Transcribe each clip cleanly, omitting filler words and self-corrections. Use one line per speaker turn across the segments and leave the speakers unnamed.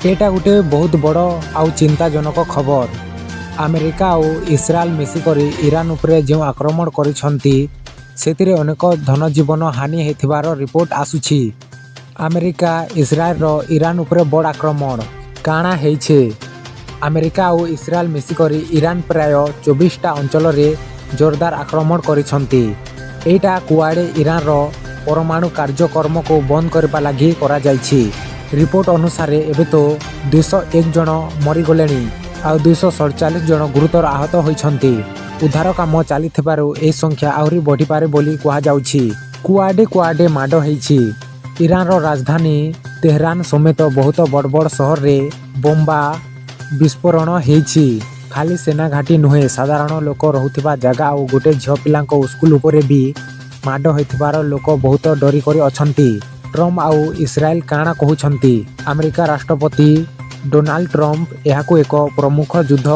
ଏଇଟା ଗୋଟେ ବହୁତ ବଡ଼ ଆଉ ଚିନ୍ତାଜନକ ଖବର। ଆମେରିକା ଆଉ ଇସ୍ରାଏଲ ମିଶିକରି ଇରାନ ଉପରେ ଯେଉଁ ଆକ୍ରମଣ କରିଛନ୍ତି, ସେଥିରେ ଅନେକ ଧନଜୀବନ ହାନି ହେଇଥିବାର ରିପୋର୍ଟ ଆସୁଛି। ଆମେରିକା ଇସ୍ରାଏଲର ଇରାନ ଉପରେ ବଡ଼ ଆକ୍ରମଣ କାଣା ହେଇଛେ? ଆମେରିକା ଆଉ ଇସ୍ରାଏଲ ମିଶିକରି ଇରାନ ପ୍ରାୟ 24ଟା ଅଞ୍ଚଳରେ ଜୋରଦାର ଆକ୍ରମଣ କରିଛନ୍ତି। ଏଇଟା କୁଆଡ଼େ ଇରାନର ପରମାଣୁ କାର୍ଯ୍ୟକ୍ରମକୁ ବନ୍ଦ କରିବା ଲାଗି କରାଯାଇଛି। ରିପୋର୍ଟ ଅନୁସାରେ ଏବେ ତ 201 ଜଣ ମରିଗଲେଣି ଆଉ 247 ଜଣ ଗୁରୁତର ଆହତ ହୋଇଛନ୍ତି। ଉଦ୍ଧାର କାମ ଚାଲିଥିବାରୁ ଏହି ସଂଖ୍ୟା ଆହୁରି ବଢ଼ିପାରେ ବୋଲି କୁହାଯାଉଛି। କୁଆଡ଼େ କୁଆଡ଼େ ମାଡ଼ ହେଇଛି? ଇରାନର ରାଜଧାନୀ ତେହରାନ ସମେତ ବହୁତ ବଡ଼ ବଡ଼ ସହରରେ ବୋମ୍ବା ବିସ୍ଫୋରଣ ହେଇଛି। ଖାଲି ସେନା ଘାଟି ନୁହେଁ, ସାଧାରଣ ଲୋକ ରହୁଥିବା ଜାଗା ଆଉ ଗୋଟେ ଝିଅ ପିଲାଙ୍କ ସ୍କୁଲ ଉପରେ ବି ମାଡ଼ ହୋଇଥିବାର ଲୋକ ବହୁତ ଡରିକରି ଅଛନ୍ତି। ଟ୍ରମ୍ପ ଆଉ ଇସ୍ରାଏଲ କାଣା କହୁଛନ୍ତି? ଆମେରିକା ରାଷ୍ଟ୍ରପତି ଡୋନାଲ୍ଡ ଟ୍ରମ୍ପ ଏହାକୁ ଏକ ପ୍ରମୁଖ ଯୁଦ୍ଧ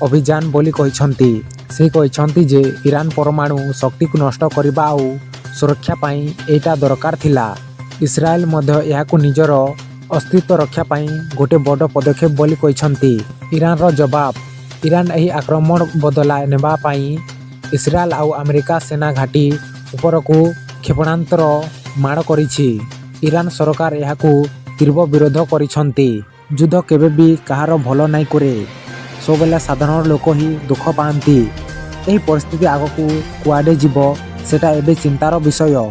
ଅଭିଯାନ ବୋଲି କହିଛନ୍ତି। ସେ କହିଛନ୍ତି ଯେ ଇରାନ ପରମାଣୁ ଶକ୍ତିକୁ ନଷ୍ଟ କରିବା ଆଉ ସୁରକ୍ଷା ପାଇଁ ଏଇଟା ଦରକାର ଥିଲା। ଇସ୍ରାଏଲ ମଧ୍ୟ ଏହାକୁ ନିଜର ଅସ୍ତିତ୍ୱ ରକ୍ଷା ପାଇଁ ଗୋଟେ ବଡ଼ ପଦକ୍ଷେପ ବୋଲି କହିଛନ୍ତି। ଇରାନର ଜବାବ: ଇରାନ ଏହି ଆକ୍ରମଣ ବଦଲା ନେବା ପାଇଁ ଇସ୍ରାଏଲ ଆଉ ଆମେରିକା ସେନା ଘାଟି ଉପରକୁ କ୍ଷେପଣାସ୍ତ୍ର ମାଡ଼ କରିଛି। ଇରାନ ସରକାର ଏହାକୁ ତୀବ୍ର ବିରୋଧ କରିଛନ୍ତି। ଯୁଦ୍ଧ କେବେ ବି କାହାର ଭଲ ନାଇଁ କରେ। ସବୁବେଳେ ସାଧାରଣ ଲୋକ ହିଁ ଦୁଃଖ ପାଆନ୍ତି। ଏହି ପରିସ୍ଥିତି ଆଗକୁ କୁଆଡ଼େ ଯିବ, ସେଟା ଏବେ ଚିନ୍ତାର ବିଷୟ।